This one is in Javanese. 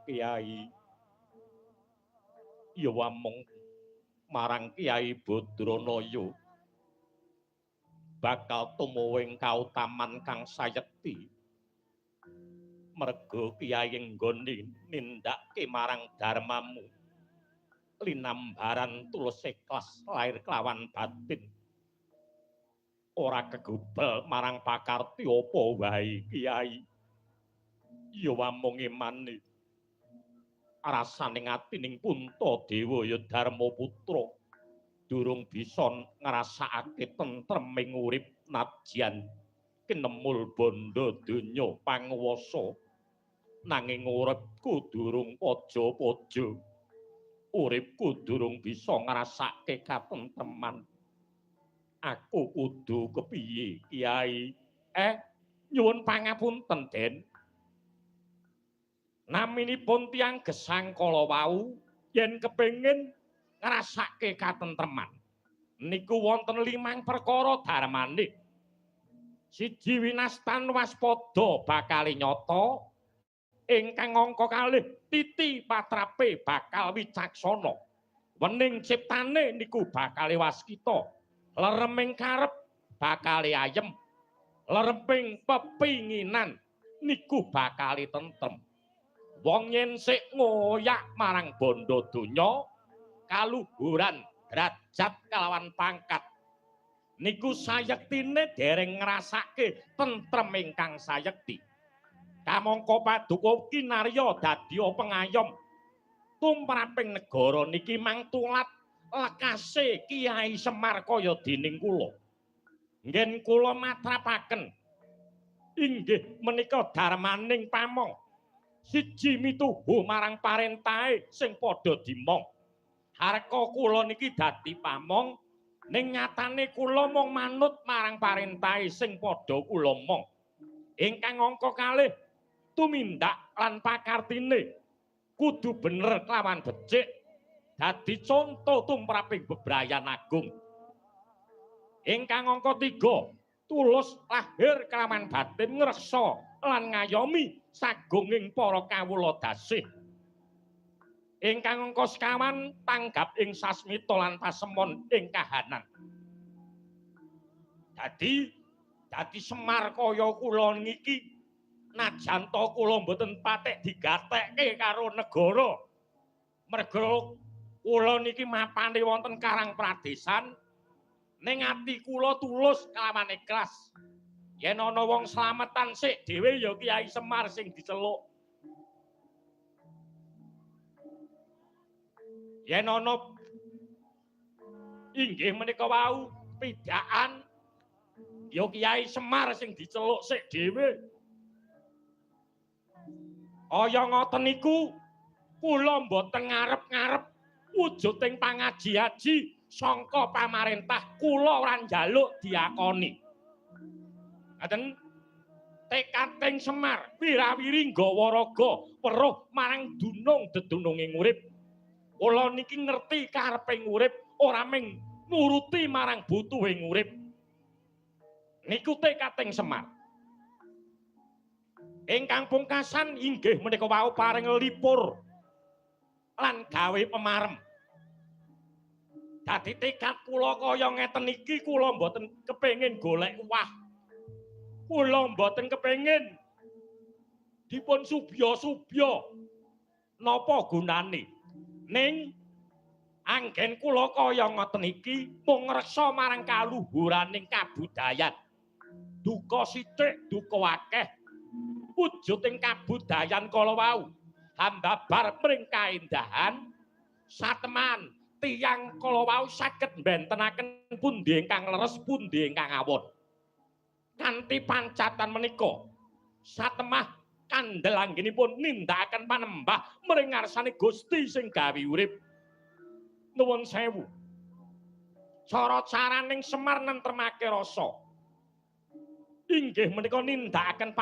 Kiai ya wamong marang Kiai Badranaya bakal tumuwing kautaman kang sayekti merga kiai nggone nindakake marang dharmamu linambaran tulus ikhlas lair kelawan batin ora kegubel marang pakarti apa wae kiai ya wamong emane rasane atining Puntadewa ya Darmaputra durung bisa ngrasakake tentreming urip nadyan kinemul bandha donya panguwasa nanging uripku durung paja-paja uripku durung bisa ngrasake katentreman aku kudu kepiye kiai nyuwun pangapunten Den. Naminipun tiyang gesang kala wau yen kepengin ngrasake katentreman niku wonten 5 perkara dharmane. Siji winastan waspada bakal nyata, ingkang angka kalih titi patrape bakal wicaksana, wening ciptane niku bakal waskita, lereming karep bakal ayem, leremping pepinginan niku bakal tentrem. Wong yen sik ngoyak marang bandha donya kaluhuran derajat kalawan pangkat niku sayektine dereng ngrasake tentrem ingkang sayekti. Kamangka paduka kinarya dadi pengayom tumraping negara niki mangtulat lekase Kiai Semar kaya dening kula. Ngen kula matrapaken inggih menika dharmaning pamong. Siji mituhu marang parentahe sing padha dimong. Harka kula niki dadi pamong ning nyatane kula mung manut marang parentahe sing padha kula mong. Ingkang angka kalih tumindak lan pakartine kudu bener kelawan becik dadi conto tumraping bebrayan agung. Ingkang angka 3 tulus lahir kelawan batin ngreksa lan ngayomi sagunging para kawula dasih. Ingkang angka sekawan tanggap ing sasmita lan pasemon ing kahanan. Dadi Semar kaya kula niki najan ta kula mboten patek digatekke karo negara. Merga kula niki mapane wonten Karang Pradesan ning ati kula tulus kelawan ikhlas. Yen ana wong slametan sik dhewe ya Kiai Semar sing diceluk. Yen ana inggih menika wau pidhakan ya Kiai Semar sing diceluk sik dhewe. Kaya ngoten niku kula mboten ngarep-ngarep wujuding pangaji-aji sangka pamarentah, kula ora njaluk diakoni. Ngaten tekating Semar wirawiri nggawa raga weruh marang dunung dedununging urip. Kula niki ngerti kareping urip ora ming nuruti marang butuhing urip. Niku tekating Semar. Ingkang pungkasan inggih menika wau paring lipur lan gawe pemarem. Dadi tekad kula kaya ngeten iki kula mboten kepengin golek wah. Kula mboten kepengin dipun subya-subya napa gunane. Ning anggen kula kaya ngoten iki mung ngreksa marang kaluhuraning kabudayan. Duka sithik, duka akeh. Wujuding kabudayan kala wau hambabar mring kaendahan sateman tiyang kala wau saged mbentenaken pundi ingkang leres pundi ingkang awon. Kanthi pancatan menika satemah kandel anggenipun nindakaken panembah mring ngarsane Gusti sing gawe urip. Nuwun sewu. Cara-caraning Semar nentremake rasa inggih menika nindakaken